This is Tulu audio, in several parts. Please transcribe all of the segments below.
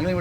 Live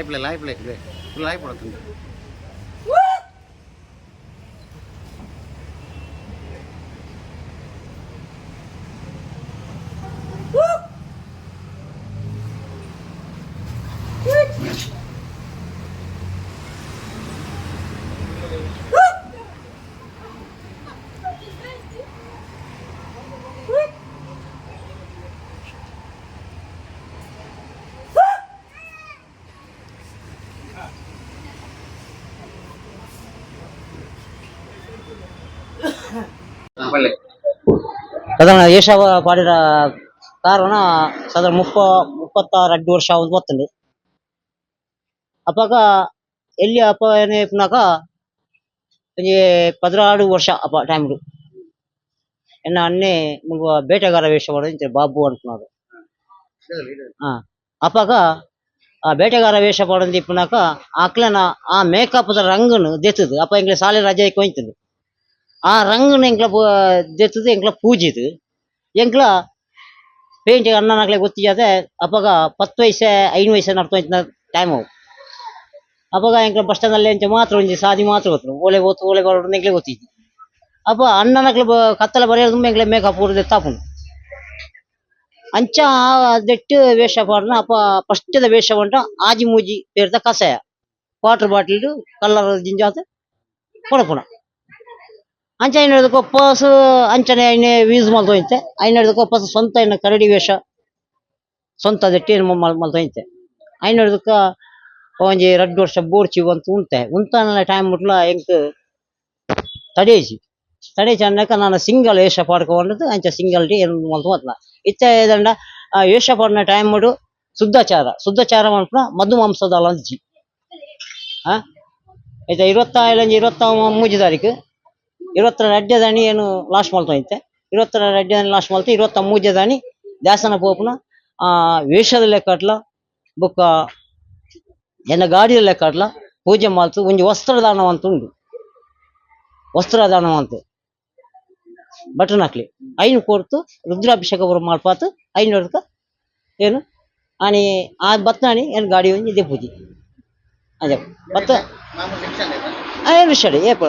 play live పడుతుంది. ಸಾಧಾರಣ ಏಷ ಪಾಡಿರ ಕಾರಣ ಸಾಧಾರಣ 36 ವರ್ಷ ಆವೊಂದು ಬತ್ತುಂಡು. ಅಪಗ ಎಲ್ಲಿ ಅಪ್ಪ ಏನೇ ಇಪ್ಪುನಗ ಒಂಜಿ 12 ವರ್ಷ ಅಪ್ಪ ಟೈಮ್ಡು ಎನ್ನ ಅಣ್ಣೆ ಮುಲ್ಪ ಬೇಟೆಗಾರ ವೇಷ ಪಾಡೊಂದು ಬಾಬು ಅನ್ಪುನಗ. ಅಪಗ ಆ ಬೇಟೆಗಾರ ವೇಷ ಪಾಡೊಂದು ಇಪ್ಪುನಗ ಅಕ್ಲೆನ ಆ ಮೇಕಪ್ದ ರಂಗುನು ದೆತ್ತುದು ಅಪ್ಪ ಎಂಕ್ಲೆ ಸಾಲೆ ರಜೆ ಕೊಯ್ತುಂಡು. ಆ ರಂಗುನು ಎಂಕ್ಲ ದೆತ್ತುದು ಎಂಕ್ಲ ಪೂಜಿದು ಎಂಕ್ಲ ಪೇಂಟ್ ಅಣ್ಣನಕ್ಲೆ ಗೊತ್ತಿಜಾದೆ. ಅಪಗ 10 ವಯಸ್ಸೆ 5 ವಯಸ್ಸೆ ನಡ್ತೊಂತಿನ ಟೈಮ್ ಅವು. ಅಪಗ ಎಂಕ್ಲ ಬಸ್ ಸ್ಟ್ಯಾಂಡ್ ಅಲ್ಲಿ ಅಂಚ ಮಾತ್ರ ಒಂಜಿ ಸಾದಿ ಮಾತ್ರ ಗೊತ್ತು, ಓಲೆ ಗೊತ್ತು ಓಲೆ ಬರೋಡು ಎಂಕ್ಲೆ ಗೊತ್ತಿಜ್ಜಿ. ಅಪ್ಪ ಅಣ್ಣನಕ್ಲೆ ಕತ್ತಲೆ ಬರೆಯೋದು ತುಂಬ ಎಂಕ್ಲೆ ಮೇಕಪ್ ಪೂರ ದೆತ್ತಾಪುಂಡು. ಅಂಚ ದೆಟ್ಟು ವೇಷ ಪಾಡ್ನ. ಅಪ್ಪ ಫಸ್ಟ್ದ ವೇಷ ಪಂಡ ಆಜಿ ಮೂಜಿ ಪೇರ್ದ ಕಷಾಯ water bottle colour ಜಿಂಜಾತ್ ಕೊಡಪುನ. ಅಂಚ ಐನಡ್ದು ಕೊಪ್ಪಸ್ ಅಂಚನೆ ಐನೆ ಯೂಸ್ ಮಲ್ತೊಂತೆ. ಐನಡ್ದು ಕೊಪ್ಪಸ್ ಸ್ವಂತ ಐನ ಕರಡಿ ವೇಷ ಸ್ವಂತ ದೆಟ್ಟಿ ಮಲ್ತೊಂತೆ. ಐನಡ್ದಕ್ಕ ಒಂಜಿ 2 ವರ್ಷ ಬೋರ್ಚಿ ಬಂತು ಉಂತೆ ಉಂತಾನ ಟೈಮ್ ಮುಟ್ಲ ಎಂಕ್ ತಡೇಜಿ ತಡೇಜಿ ಅನ್ನಕ ನಾನು ಸಿಂಗಲ್ ವೇಷ ಪಾಡ್ಕೊಂಡು ಅಂಚ ಸಿಂಗಲ್ ಡಿ ಏನು ಮಲ್ತು ಮತ್ನ ಇತ್ತೆ ದಂಡ. ಆ ವೇಷ ಪಾಡಿನ ಟೈಮ್ ಮುಡು ಶುದ್ಧಾಚಾರ ಶುದ್ಧಾಚಾರ ಮನ್ಪುನ ಮಧು ಮಾಂಸದ ಅಂಜಿ. ಇತ್ತೆ 27 23 ತಾರೀಕು 22 ದಾನಿ ಏನು ಲಾಸ್ಟ್ ಮಲ್ತೊಂತೆ. 22 ದಾನಿ ಲಾಸ್ಟ್ ಮಲ್ತು 23 ದಾನಿ ದೇವಸ್ಥಾನ ಪೋಪುನ. ಆ ವೇಷದ ಲೆಕ್ಕಟ್ಲ ಬೊಕ್ಕ ಎನ್ನ ಗಾಡಿದ ಲೆಕ್ಕಟ್ಲ ಪೂಜೆ ಮಲ್ತು ಒಂಜಿ ವಸ್ತ್ರದಾನ ಅಂತ ಉಂಡು. ವಸ್ತ್ರದಾನ ಅಂತ ಬಟನ್ ಹಾಕ್ಲಿ ಐನು ಕೊರ್ತು ರುದ್ರಾಭಿಷೇಕ ಪೂರ ಮಲ್ಪಾತ್ ಐನೂರಕ್ಕ ಏನು ಆನಿ ಆ ಬತ್ನಾನಿ ಏನು ಗಾಡಿ ಒಂಜಿ ದೆಪ್ಪುಜಿ ಅದೇ ಬತ್ತ ಏನು ರಿಕ್ಷಾ ಏಪ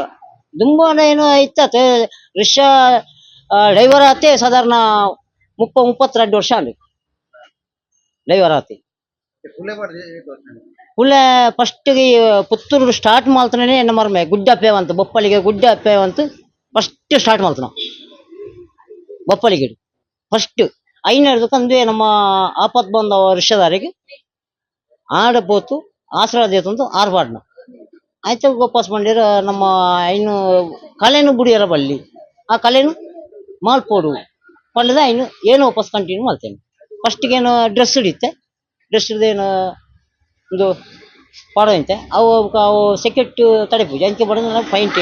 ದುಂಬಾನ ಏನು ಇತ್ತತೆ ರಿಕ್ಷಾ ಡ್ರೈವರ್ ಆತೆ. ಸಾಧಾರಣ 32 ವರ್ಷ ಅಂಡು ಡ್ರೈವರ್ ಆತೆ. ಪುಲ್ಲೆ ಫಸ್ಟ್ಗೆ ಪುತ್ತೂರು ಸ್ಟಾರ್ಟ್ ಮಾಡ್ತಾನೆ ಎನ್ನ ಮರ್ಮೆ ಗುಡ್ಡಪ್ಪೆ ಅಂತ ಬೊಪ್ಪಲಿಗೆ ಗುಡ್ಡಪ್ಪೆ ಅಂತ ಫಸ್ಟ್ ಸ್ಟಾರ್ಟ್ ಮಾಡ್ತಾನ ಬೊಪ್ಪಲಿಗೆ ಫಸ್ಟ್ ಐನೂರದಕ್ಕಂದ್ರೆ ನಮ್ಮ ಆಪತ್ ಬಂದ ರಿಕ್ಷಾದಾರಿಗೆ ಆಡ ಪೋತು ಆಸರ ದೇತಂದು ಆರ್ಪಾಡ್ನ ಆಯ್ತು. ವಾಪಸ್ ಬಂದಿರ ನಮ್ಮ ಐನು ಕಲೆನು ಬುಡಿಯರ ಬಲ್ಲಿ ಆ ಕಲೆನು ಮಾಲ್ಪೋಡು ಪಂಡದ ಐನು ಏನು ವಾಪಸ್ ಕಂಟಿನ್ಯೂ ಮಾಡ್ತೇನೆ. ಫಸ್ಟಿಗೆ ಏನು ಡ್ರೆಸ್ ಹಿಡಿತೆ, ಡ್ರೆಸ್ ಹಿಡ್ದು ಒಂದು ಪಾಡೋಂತೆ ಅವು ಅವು ಸೆಕೆಟ್ ತಡೆಪುಜಿ ಅಂಚೆ ಬಡದ ಪೈಂಟ್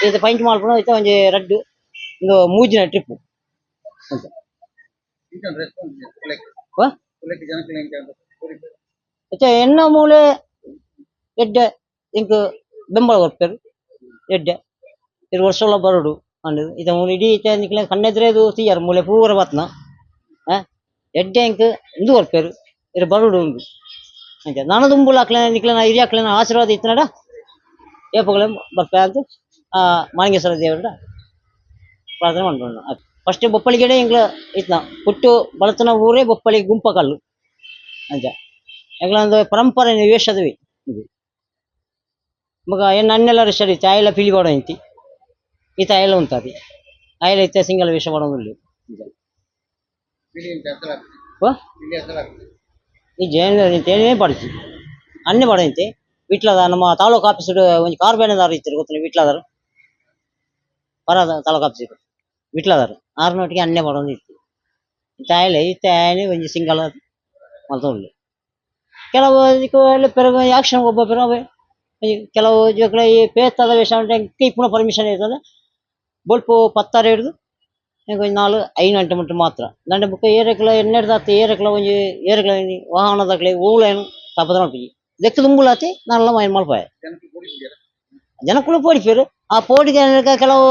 ಇದು ಪೈಂಟ್ ಮಲ್ಪುನ ಐತೆ ಒಂಜಿ ರಡ್ಡ್ ಒಂದು ಮೂಜಿನ ಟ್ರಿಪ್ ಅಂತ. ಇತ್ತೆ ಎನ್ನ ಮೂಲೆ ಎಡ್ಡೆ ಎಂಕ್ ಬೆಂಬಲ ಕೊರ್ಪೆರ್ ಎಡ್ಡೆ ಇರು ವರ್ಷಲ ಬರೊಡು ಪಂಡುದು. ಇತ್ತೆ ಮೂಲು ಇಡೀ ಇತ್ತೆ ನಿಕ್ಲೆ ಕಣ್ಣೆದುರೇ ತೂಯರ್ ಮೂಲೆ ಪೂರ ಬತ್ನ ಎಡ್ಡೆ ಎಂಕ್ ಉಂದು ಕೊರ್ಪೆರ್ ಇರು ಬರೊಡು ಉಂದು. ಅಂಚ ನನ ದುಂಬುಲ ಅಕ್ಲೆನ ನಿಕ್ಲೆನ ಹಿರಿಯಕ್ಲೆನ ಆಶೀರ್ವಾದ ಇತ್ತಿನಡ ಏಪೊಗ್ಲ ಬರ್ಪೆ ಅಂತ ಆ ಮಾಲಿಂಗೇಶ್ವರ ದೇವರ ಪ್ರಾರ್ಥನೆ ಮನ್ಪುಂಡು. First ಬೊಪ್ಪಳಿಗೆಡೆ ಎಂಕ್ಲ ಇತ್ನ ಪುಟ್ಟು ಬಳತನ ಊರೇ ಬೊಪ್ಪಳಿ ಗುಂಪಕಲ್ಲು ಅಂಚ ಎಂಕ್ಲ ಒಂದು ಪರಂಪರೆ ವೇಷದವಿ ಇದು. ಮಗ ಎನ್ನ ಅಣ್ಣೆಲ್ಲ ಸರಿ ತಾಯಿಲ ಪಿಲಿ ಪಾಡೋ ಇಂತಿ ಈತ ಅಯಲ ಉಂತಾದಿ ಅಯಲ ಇತ್ತೆ ಸಿಂಗಲ್ ವೇಷ ಪಾಡೊಂದುಲ್ಲೆ. ಓ ಈ ಜೈನ ತೇನೇ ಪಾಡ್ಚಿ ಅಣ್ಣೆ ಪಾಡೈತೆ. ವಿಟ್ಲದ ನಮ್ಮ ತಾಲೂಕು ಆಫೀಸ್ ಒಂಜಿ ಕಾರ್ ಬೇನೆದಾರ ಇತ್ತೆರ್ ಗೊತ್ತುಂಡ, ವಿಟ್ಲದಾರು ಪರ ತಾಲೂಕು ಆಫೀಸ್ ವಿಟ್ಲದಾರು ಆರ್ನೊಟ್ಟಿಗೆ ಅಣ್ಣೆ ಪಾಡೊಂದು ಇತ್ತು. ಇತ್ತೆ ಆಯಲೆ ಇತ್ತೆ ಆಯನೆ ಒಂಜಿ ಸಿಂಗಲ್ ಮಲ್ತೊಂದುಲ್ಲೆ. ಕೆಲವು ಪೆರ ಆಕ್ಷನ್ ಒಬ್ಬ ಪೆರ ಅವೇ ಕೆಲವು ಜೋಕುಲು ಈ ಪೇತ್ತದ ವೇಷ ಉಂಟು. ಇಪ್ಪುನ ಪರ್ಮಿಷನ್ ಇರ್ತದೆ ಬೊಲ್ಪು ಪತ್ತಾರೆ ಹಿಡ್ದು ಒಂಜಿ 4-5 ಗಂಟೆ ಮುಟ್ಟ ಮಾತ್ರ. ದಂಡೆ ಬೊಕ್ಕ ಏರೆಕ್ಲ ಎಣ್ಣೆಡ್ದಾತ್ ಏರೆಕ್ಲ ಒಂಜಿ ಏರೆಕ್ಲ ಒಂಜಿ ವಾಹನದಕ್ಲೆ ಓವುಲ ಏನು ತಪದ ಮಲ್ಪುಜಿ ದೆಕ್ಕ್ ದುಂಬುಲಾತಿ ನಾನ್ಲ ಮೈನ್ ಮಲ್ಪಾಯ. ಜನಕುಲು ಪೋಡಿಪೆರ್. ಆ ಪೋಡಿಗೆ ಕೆಲವು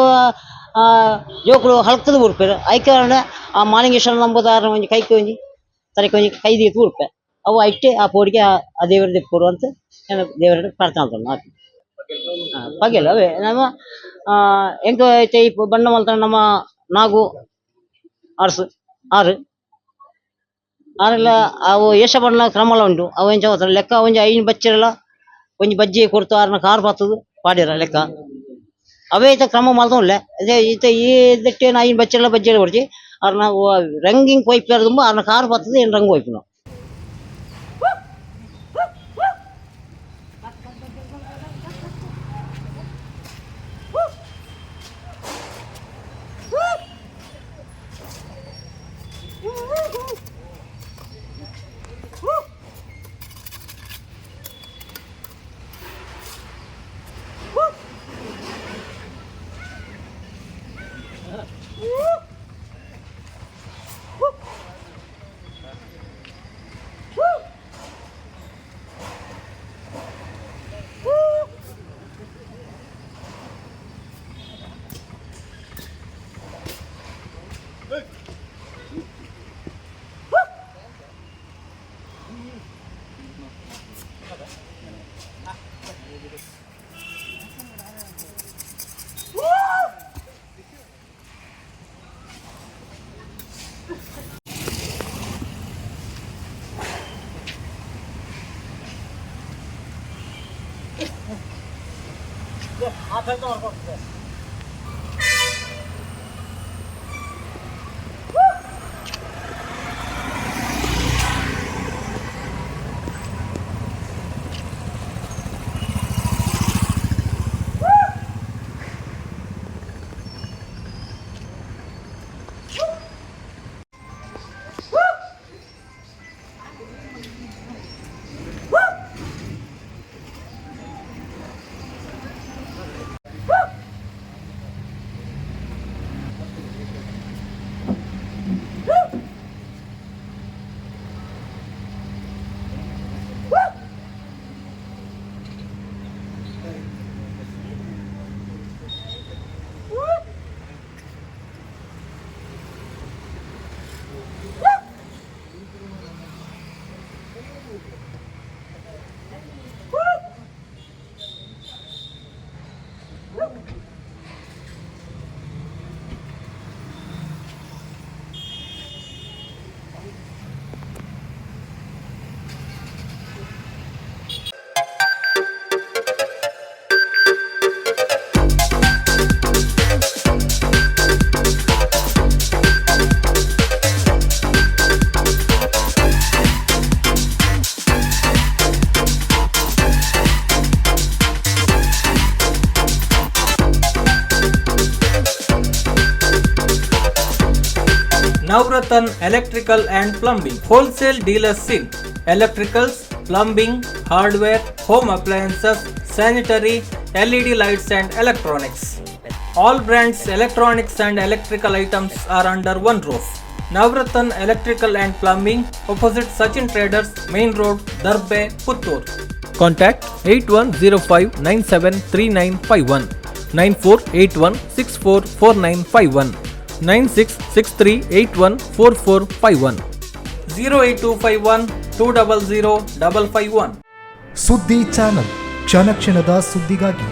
ಜೋಕುಲು ಹಲ್ಕದ ಬೂರ್ಪೆರ್. ಐಕ್ ಕಾರಣ ಆ ಮಾಲಿಂಗೇಶ್ವರ ನಂಬುದಾರ ಒಂಜಿ ಕೈಕ್ ಒಂಜಿ ತರೆಕ್ ಒಂಜಿ ಕೈ ದೀದ್ ಬೂರ್ಪೆ. ಅವು ಐಟೆ ಆ ಪೋಡಿಗೆ ಆ ದೇವರ ದೆಪ್ಪೊಡು ಅಂತ ದೇವರ ಪ್ರಾರ್ಥನೆ ಮಲ್ತೊಂದು ಆತೆ. ಪಗೆಲ್ ಅವೇ ನಮ್ಮ ಎಂಕ್ ಇತ್ತೆ ಈ ಬಣ್ಣ ಮಲ್ತನ ನಮ್ಮ ನಾಗು ಅರ್ಸ್ ಆರು ಆರೆಲ್ಲ ಅವು ಏಷ ಬಣ್ಣ ಕ್ರಮಲ ಉಂಟು. ಅವು ಎಂಚ ಗೊತ್ತುಂಡ ಲೆಕ್ಕ ಒಂಜಿ ಐನ್ ಬಚ್ಚರೆಲ ಒಂಜಿ ಬಜ್ಜಿ ಕೊರ್ತು ಆರ್ನ ಕಾರ್ ಪತ್ತುದು ಪಾಡ್ಯರ ಲೆಕ್ಕ. ಅವೇ ಇತ್ತೆ ಕ್ರಮ ಮಲ್ತೊಂದುಲ್ಲೆ. ಅದೇ ಇತ್ತೆ ಈ ದಿಟ್ಟೆ ಐನ್ ಬಚ್ಚರೆಲ ಬಜ್ಜಿ ಕೊರ್ಚಿ ಆರ್ನ ರಂಗಿಂಗ್ ಪೋಯ್ಪೆರ್ ದುಂಬು ಆರ್ನ ಕಾರ್ ಪತ್ತುದು ಏನ್ ರಂಗ್ ಪೋಯ್ಪುನ. Navratan Electrical and Plumbing Wholesale Dealers in Electricals, Plumbing, Hardware, Home Appliances, Sanitary, LED Lights and Electronics. All brands electronics and electrical items are under one roof. Navratan Electrical and Plumbing, opposite Sachin Traders, Main Road, Darbe, Puttur. Contact 8105973951, 9481644951, 9663814451, 08251 200 551. ಸುದ್ದಿ channel, ಕ್ಷಣ ಕ್ಷಣದ ಸುದ್ದಿಗಾಗಿ.